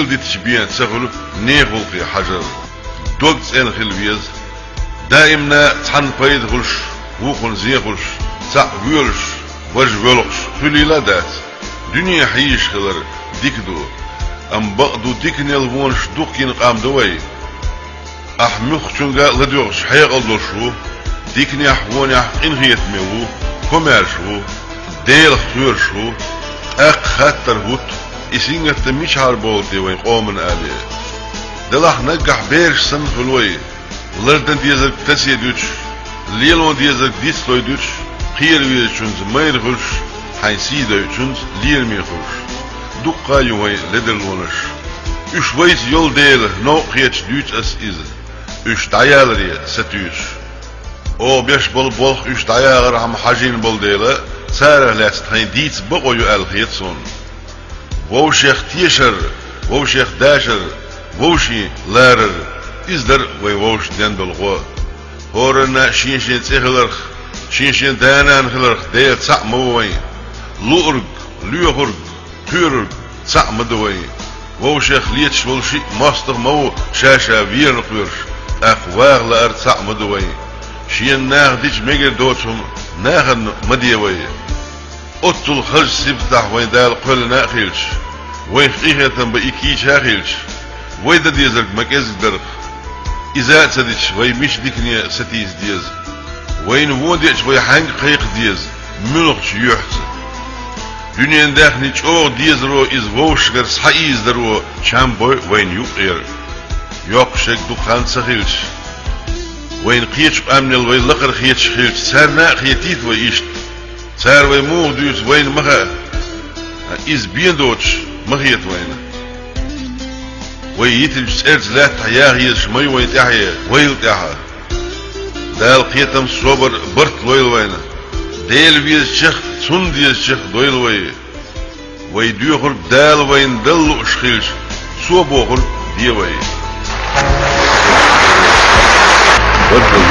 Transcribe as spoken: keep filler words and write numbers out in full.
дитача бен ца хуьлу нехан гӀуллакхе хьажар. Дог цӀена хила веза. Даимна цхьанна пайда хуьлуш, вукхунна зен хуьлуш, цхьаъ воьлуш, важа воьлхуш хуьлийла а дац. Дуьне хьийзаш хилар дика ду. Амма бакъду, диканел вонаш дукха йина къам ду вай. Ахь муьлххачуьнга а ладоьгӀуш хьекъал долуш ву, диканехь, вонехь къинхетаме ву, комаьрша ву, Делах кхоьруш ву. ТӀаккха хаттар хӀутту, и сингаттам мичахьара бовлу те вайн къоман, аьлла. Делахь наггахь бераш санна хуьлу вай, лардан дезарг тасе дуьтуш, лело дезарг дицлой дуьтуш, кхера везачуьнца майра хуьлуш, хьайн сий дойучуьнца лераме хуьлуш. Дуккха а ю вайн ледарлонаш. Уьш вайца йолу дела, новкъа хеташ дуьйцу ас иза. Уьш дӀаяларе сатуьйсуш. Оха беш болу болх уьш дӀаяхархьама хьажийна болу дела, царах лаьцна тхайн дийца бакъо ю аьлла хета суна. Вовшех тешар, вовшех дашар, вовшийн ларар, иза дара вайн вовшашна ден долу гӀо. ХӀоранна шен-шен цӀе хиларх, шен-шен да-нана хиларх Дела цхьаъ ма ву вайн. Луург, лоьхург, кхоьрург цхьаъ ма ду вайн. Вовшех леташ волу шиъ мостагӀа ма ву ша-ша верна кхоьруш, тӀаккха ваха лаар цхьаъ ма ду вайн. Шена наха дича мегар доцу хӀума нахана ма де вай. Оццул хазачу сибатахь вайн Дала кхоьллина а хилча, вайх къинхетам бан и кийча а хилча, вай дан дезарг ма кӀезиг дарх. Иза а ца дича, вай мича дикане сатийса деза? Вайна вон деача, вай хьаьнга кхайкха деза, муьлхачу юьхьца? Дуьненан даьхни чӀогӀа дезаро, иза вовшашкара схьаийзадаро чам бой вайна юкъера. Йоккхуш ерг дукха хан ца хилча, вайна кхечу къаьмнел вай лакхара хеташ хилча, царна а хетийта вай иштта. Цара вай муха дуьйцу вайна ма хаьа, иза бен доцуш ма хета вайна. Вай йитинчу цӀерца лаьттахь яха езаш ма ю вайн тӀаьхье, вайла тӀаьхьа. Дала кхетам, собар, барт лойла вайна. Дела везачех, Цунна дезачех дойла вай. Вай доьхург Дала вайна дала лууш хилча, Цо бохург де вай. Бадал